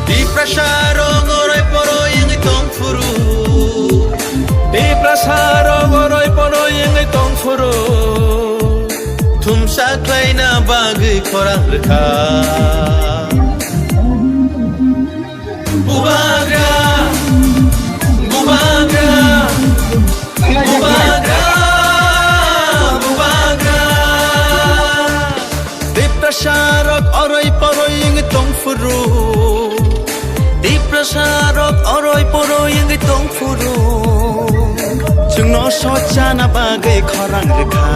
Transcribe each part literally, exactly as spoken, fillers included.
Tiprasa rok oroi poroi wngwi tong phuru. Tiprasa rok oroi poroi wngwi tong phuru. Thumsa khlaina bagwi khorang rwkha. Bubagra, bubagra, bubagra, bubagra. Tiprasa rok oroi poroi wngwi tong phuru. Tiprasa rok oroi poroi wngwi tong phuru. Chwngno sochana bagwi khorang rwkha.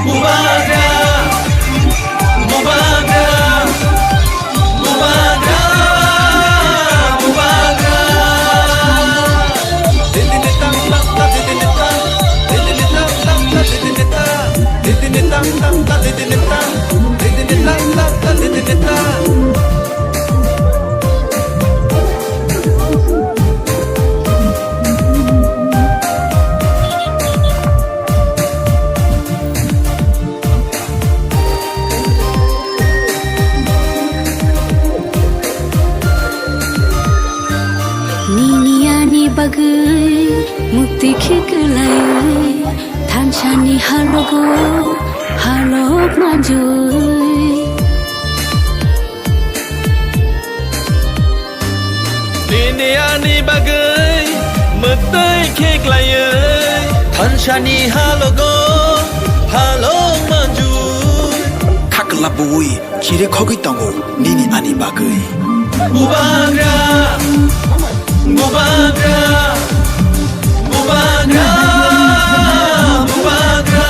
Bubagra, bubagra, bubagra, bubagra. Nini ani bagwi mukti khiklai, thansani halogo halok manjui. Nini ani bagwi mwtwi khe klaiwi, thansani halogo halok manjui. Khakla bui chire khogwi tongo nini ani bagwi. Bubagra, bubagra, bubagra, bubagra.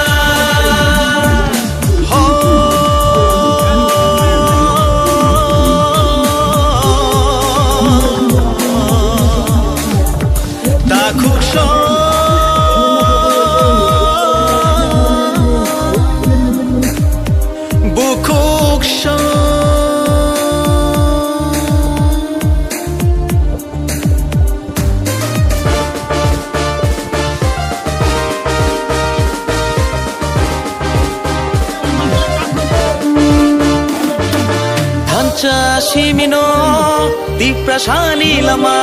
Thansa simino Tiprasani lama,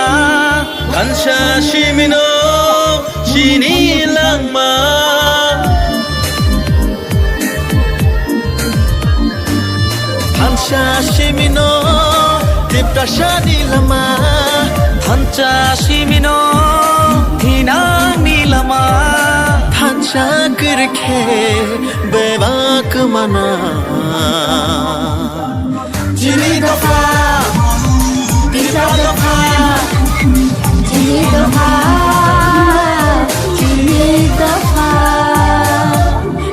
thansa simino chini langma. Thansa simino Tiprasani lama, thansa simino thinangni lama, thansa kwrwikhe bebak mana. Chini dopha, Tipra dopha, chini dopha, chini dopha.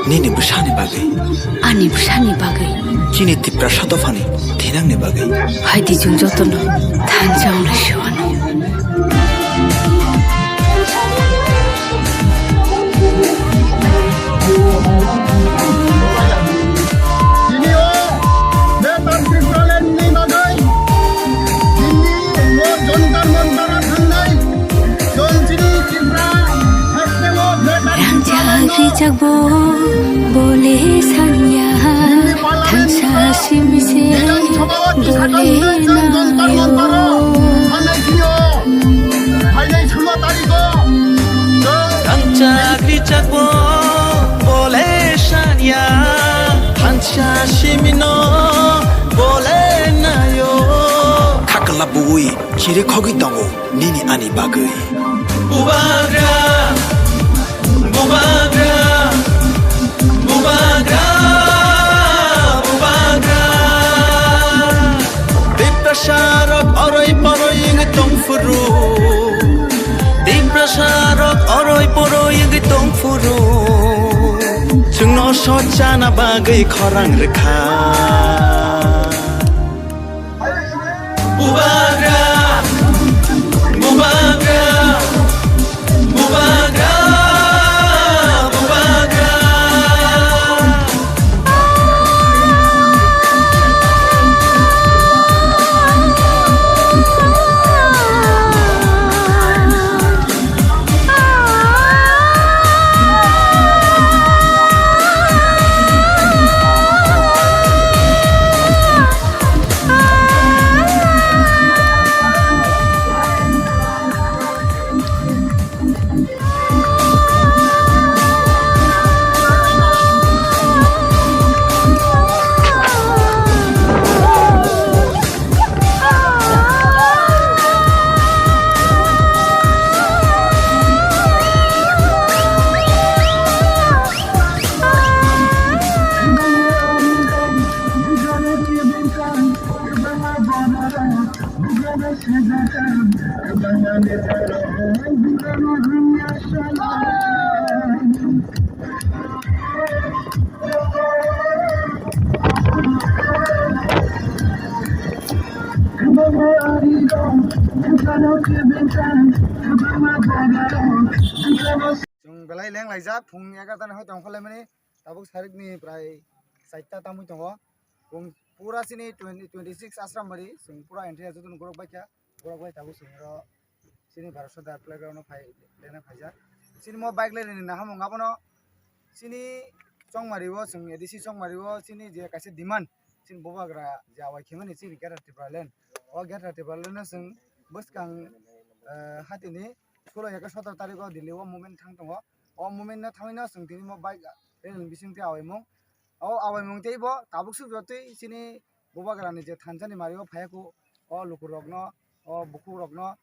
Nini bwsani bagwi. Ani bwsani bagwi. Chini Tiprasa dophani thinangni bagwi. Haidi chwng jotono thansa wnglaisio ano. Tini o Greater Tipraland ni bagwi Delhi o Jantar Mantar o thangnai chwng chini Tripura hasteo Greater Tipraland no. Rangchak rijak bo bole sanya, thansa simse bole nayo. Rangchak rijak bo bole sanya, thansa simino bole nayo. Khakla bui chire khogwi tongo nini ani bagwi. Bubagra, bubagra, bubagra, bubagra. Tiprasa rok oroi poroi wngwi tong phuru. Tiprasa rok oroi poroi wngwi tong phuru. Chwngno sochana bagwi khorang rwkha. Chwng belai leng laijak, phung egarta ni hoi tong kholai mani, tabuk sarik ni prai chaita tamui tongo. Chwng pura chini twenty, twenty six Ashram Bari, chwng pura entry joto ni gorok bai kha, gorok bai tabuk chwng oro chini Bharat Sadar playground o phai, lena phaijak. Chini mo bike leni nahamung abono chini Chongmari o, chwng A D C Chongmari o chini je kaisa demand, chini Bubagra je awai khemani chini Greater Tipraland. O Greater Tipraland no chwng bwskang, eh, hatini solo eke sotoro tarikh o Delhi o movement thang tongo. O movement no thangwi no chwng tini mo bike rally ni bising twi awaimung. O awaimung tei bo tabuk suk jotwi chini Bubagra ni je thansa ni mari o phaiya kho, o luku rok no, o bukhuk rok no,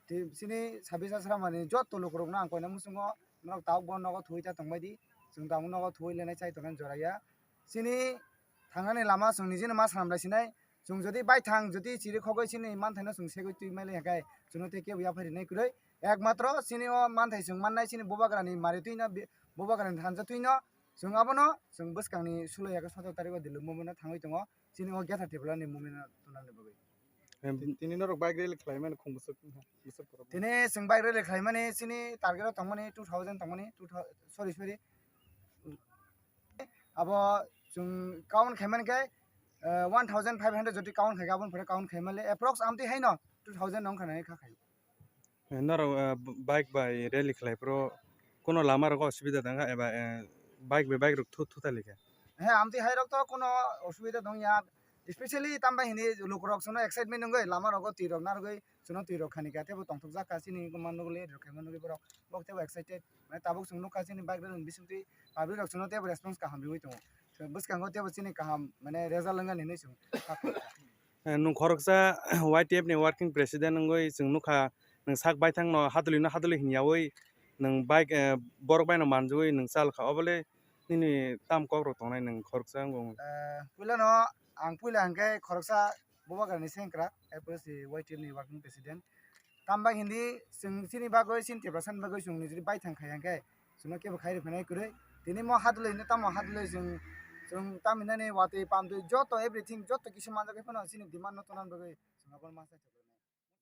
tei chini sabisa sramani joto luku rok no ang koina muchungo norok tabuk bo nogo thuwi ta tongbai di. Chwng tabuk nogo thuwi lenai chai tongnai jora ya. Chini thangnani lama chwng nijino ma swnam lai sinai. Chwng jodi baithang jodi chiri khogwi chini manthaino chwng segwi twi mai lai hwnkhe chwngno tei kebo yaphai rinai kwrwi. Ekmatro chini o manthai chwng mannai chini Bubagrani mari twino bi-, Bubagrani thansa twino chwng abono chwng bwskangni sulo eke sotoro tarikh o Delhi movement o thangwi tongo. Chini o Greater Tipraland ni movement o tongnani bagwi. Em, ti-, tini norok bike rally khlaimani khung bwswk wngkha, bwswk borok. Tini chwng bike rally khlaimani chini target o tongmani two thousand tongmani, two thousand, sorry, sorry. Abo chwng count khaimani khe, eh, one thousand five hundred jodi count khaikha, aboni pore count khaimale approx amtwi haino two thousand wngkha nai kha khai. Eh, norok, eh, b-, bike bai rally khlai phuru kuno lama rogo osubida tongkha eba, eh, bike bai bike rok thu-, thutali kha? He, amtwi hai rok to kuno osubida tongya, specially tambai hini lukurok chwngno excitement wngwi lama rogo twi rok narwgwi chwngno twi rok khani kha, teibo tongthokjak kha chini manwi rok khaima nugwi borok, borok teibo excited. Mane tabuk chwng nukha chini bike rally ni bisingtwi public rok chwngno teibo response kaham riwi tongo. Bwskango teibo chini kaham mane result wngnani hinwi chwng kha. Eh, nwng khoroksa Y T F ni working president wngwi chwng nukha, nwng sak baithang no hadwlwi no hadwlwi hinyawi nwng bike, eh, borok bai no manjagwi nwng chalkha, obole nini tam kok rok tongnai nwng khoroksa wngwi? Eh, puila no ang puila hwnkhe khoroksa Bubagrani sengkrak, approx Y T F ni working president. Tamo bai hindi chwng chini bagwi, chini Tiprasani bagwi chwng nijini baithang khai hwnkhe chwngno kebo khai rwphainai kwrwi. Tini mo hadwlwi hino tamo hadwlwi chwng, chwng taminani watwi pamtwi joto everything joto kisa manjak phano chini demand no tonani bagwi chwng abono ma sai.